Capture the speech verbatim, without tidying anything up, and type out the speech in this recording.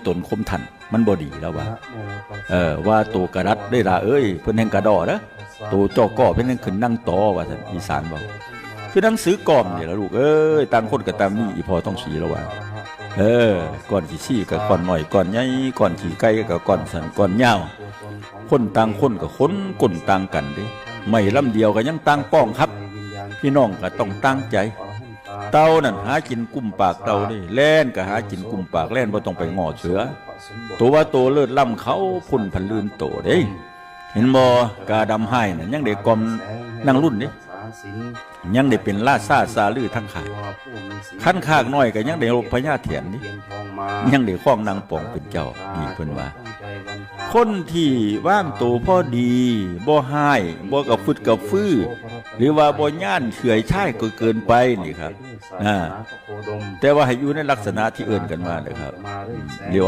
ตนคมทัน มันบ่ดีแล้วว่า เออ ว่าโตกระดัดได้ล่ะเอ้ย เพิ่นแห่งกระดอเด้อ โตเจ้าก่อเพิ่นแห่งขึ้นนั่งต่อว่าซั่น อีสานเว้า คือหนังสือกอมนี่ล่ะลูกเอ้ย ต่างคนก็ต่างมี อีพ่อทองศรีแล้วว่า เออ ก้อนขี้ซี้ก็ก้อนน้อย ก้อนใหญ่ ก้อนขี้ไก่ก็ก้อนสั้น ก้อนยาว คนต่างคนก็คน คนต่างกันเด้ ไม้ลำเดียวก็ยังต่างป้องครับ พี่น้องก็ต้องต่างใจ เต่านั่นหากินกุมปากเต่าเด้ แล่นก็หากินกุมปากแล่น บ่ต้องไปง้อเสือ ตัวว่าโตเลิศล้ำเขา พุ่นพันลืมโตเด้ เห็นบ่ กาดำฮ้ายน่ะ ยังได้กล่อมนางรุ่นเด้ ยังได้เป็นราชาซาลือทั้งค่าย คันคากน้อยก็ยังได้รบพญาแถนนี่ ยังได้ครองนางปองเป็นเจ้า นี่เพิ่นว่า คนที่วางโตพอดี บ่ฮ้าย บ่กระฟึดกระฟือ หรือว่าบ่ย่านเฉื่อยชายก็เกินไปนี่ครับ อ่า แต่ว่าให้อยู่ในลักษณะที่เอิ้นกันว่านะครับ เรียกว่า